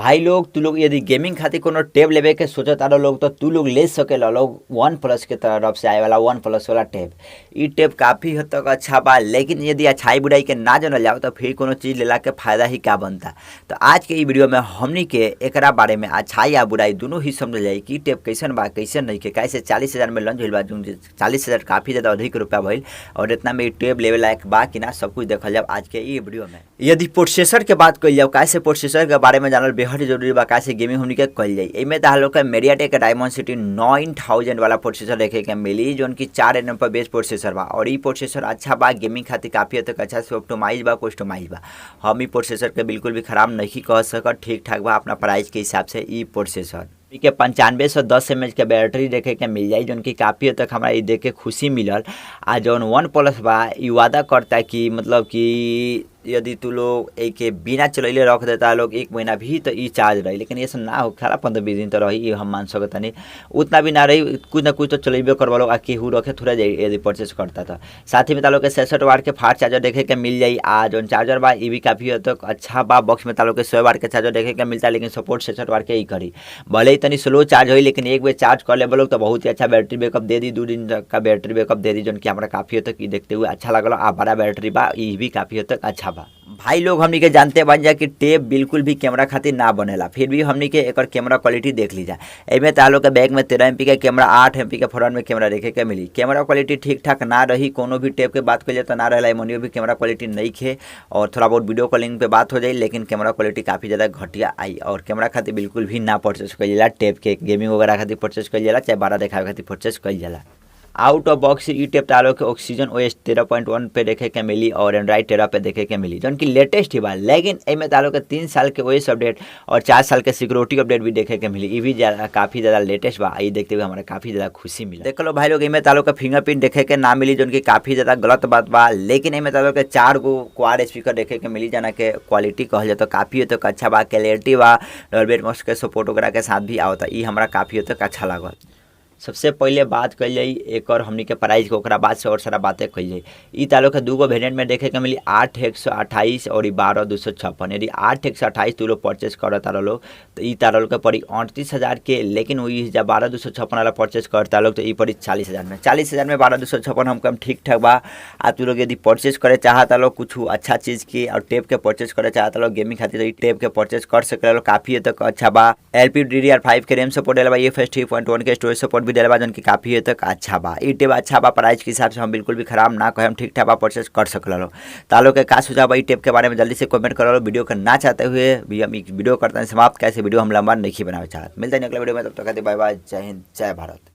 भाई लोग, तू लोग यदि गेमिंग खातिर कोनो टैब लेवे के सोचत आरो लोग, तो तू लोग ले सकेला लोग वन प्लस के तरफ से आए वाला वन प्लस वाला टैब। इ टैब काफ़ी हद तक अच्छा बा, लेकिन यदि अच्छाई बुराई के ना जानल जाओ तो फिर कोनो चीज़ लेला के फायदा ही का बनता। तो आज के इ वीडियो में हमनी के एकरा बारे में अच्छाई आ बुराई दोनों ही समझल जाई कि टैब कैसन बा, कैसन नहीं के। कैसे 40,000 में लॉन्च होइल बा, जौन 40,000 काफ़ी ज़्यादा अधिक रुपया भइल और इतना में इ टैब लेवे लायक बा कि ना, सब कुछ देखल जाओ आज के इ वीडियो में। यदि प्रोसेसर के बात कइल जाओ, कैसे प्रोसेसर के बारे में जानल बेहद जरूरी बा, कैसे गेमिंग हमनी के कइल जाई। एमे त लोग के मीडियाटेक डायमेंसिटी 9000 वाला प्रोसेसर देखे के मिली, जौन की 4 एनएम पर बेस प्रोसेसर बा और इ प्रोसेसर अच्छा बा, गेमिंग खातिर काफ़ी हद तक अच्छा से ऑप्टिमाइज बा, कस्टमाइज बा। हम इ प्रोसेसर के बिल्कुल भी खराब नहीं कह सकत, ठीक ठाक बा अपना प्राइस के हिसाब से इ प्रोसेसर। के 9510 एम एच के बैटरी देखे के मिल जाई, जौन की काफ़ी हद तक हमरा इ देख के खुशी मिलल। आ जौन वन प्लस बा इ वादा करता कि मतलब कि यदि तू लोग एक बिना चलैले रख देता लोग 1 महीना भी तो इ चार्ज रही, लेकिन ये सब ना हो खाला 15-20 दिन तो रही, हम मान सकतानी उतना भी ना रही, कुछ ना कुछ तो चलेबे करवा लोग आ केहू रखे थोड़ा जाई यदि परचेस करता था। साथ ही में तालो के 66 वाट के फास्ट चार्जर देखे के मिल जाई। आ जौन चार्जर बा इ भी काफ़ी हद तक अच्छा बा। बॉक्स में तालो के 100 वाट के चार्जर देखे के मिलता, लेकिन सपोर्ट 66 वाट के ही करी, भले ही तनी स्लो चार्ज होई, लेकिन एक बेर चार्ज कर ले लोग तो बहुत ही अच्छा बैटरी बैकअप दे दी, 2 दिन तक का बैटरी बैकअप दे दी, जौन की हमरा काफ़ी हद तक इ देखते हुए अच्छा लगल। आ बड़ा बैटरी बा, इ भी काफ़ी हद तक अच्छा बा। भाई लोग, हमनी के जानते बन जा कि टेप बिल्कुल भी कैमरा खातिर ना बनेला, फिर भी हमनी के एकर कैमरा क्वालिटी देख ली जाए। एमे तालो के बैक में 13 एमपी के कैमरा, 8 एमपी के फ्रंट में कैमरा देखे के मिली। कैमरा क्वालिटी ठीक ठाक ना रही, कोनो भी टेप के बात करिए तो ना रहा, एमोनियो भी कैमरा क्वालिटी नहीं खे और थोड़ा बहुत वीडियो कॉलिंग पे बात हो जाए, लेकिन कैमरा क्वालिटी काफ़ी ज़्यादा घटिया आई और कैमरा खातिर बिल्कुल भी ना परचेस कइल जाला। टेप के गेमिंग वगैरह खातिर परचेस कइल जाला, चाहे बारह देखावे खातिर परचेस कइल जाला। आउट ऑफ बॉक्स ई टेप तालो के ऑक्सीजन ओएस 13.1 पे देखे के मिली और एंड्रॉइड 13 पे देखे के मिली, जौन की लेटेस्ट ही बा। लेकिन एमे तालो के 3 साल के ओएस अपडेट और 4 साल के सिक्योरिटी अपडेट भी देखे के मिली, ई भी काफ़ी ज़्यादा लेटेस्ट बा। ई देखते हुए हमारा काफ़ी ज़्यादा खुशी मिला। देख लो भाई लोग, एमे तालो के फिंगरप्रिंट देखे के ना मिली, जौन की काफ़ी ज़्यादा गलत बात बा। लेकिन एमे तालो के 4 गो क्वाड स्पीकर देखे के मिली, जना के क्वालिटी कहल जाए तो काफ़ी हद तक अच्छा बा, क्लियरिटी बा, डॉल्बी एटमॉस के सपोर्ट वगैरह के साथ भी आवता, ई हमरा काफ़ी हद तक अच्छा लागल। सबसे पहले बात कइल जाई एकर हमनी के प्राइस के, ओकरा बाद से और सारा बातें कइल जाई। इ तालो के 2 गो वेरिएंट में देखे के मिली, 8 128 और 12 256। यदि 8 128 तू लोग परचेस करता लोग तो इ तालो के पड़ी 38,000 के, लेकिन वही जब 12 256 वाला परचेस करता लोग तो इ पड़ी 40,000 में। 40,000 में 12 256 हम कम ठीक ठाक बा। आ तू लोग यदि परचेस करे चाहता लोग कुछ अच्छा चीज़ की और टेप के परचेस करे चाहता लोग गेमिंग खातिर, तो इ टेप के परचेस कर सकेला लोग, काफ़ी हद तक अच्छा बा। LPDDR5 के रैम सपोर्ट देला बा, UFS 3.1 के स्टोरेज सपोर्ट भी देला बा, जौन की काफ़ी हद तक अच्छा बा। इ टेप अच्छा बा, प्राइस के हिसाब से हम बिल्कुल भी खराब ना कहे, हम ठीक ठाक बा, परचेस कर सकल लो। तालो के का सुझाव बा इ टेप के बारे में जल्दी से कमेंट करो। वीडियो के ना चाहते हुए भी हम वीडियो करते हैं समाप्त, कैसे वीडियो हम लंबा नहीं बनावे चाहत। मिलते हैं अगले वीडियो में, तब तक बाय बाय, जय हिंद, जय भारत।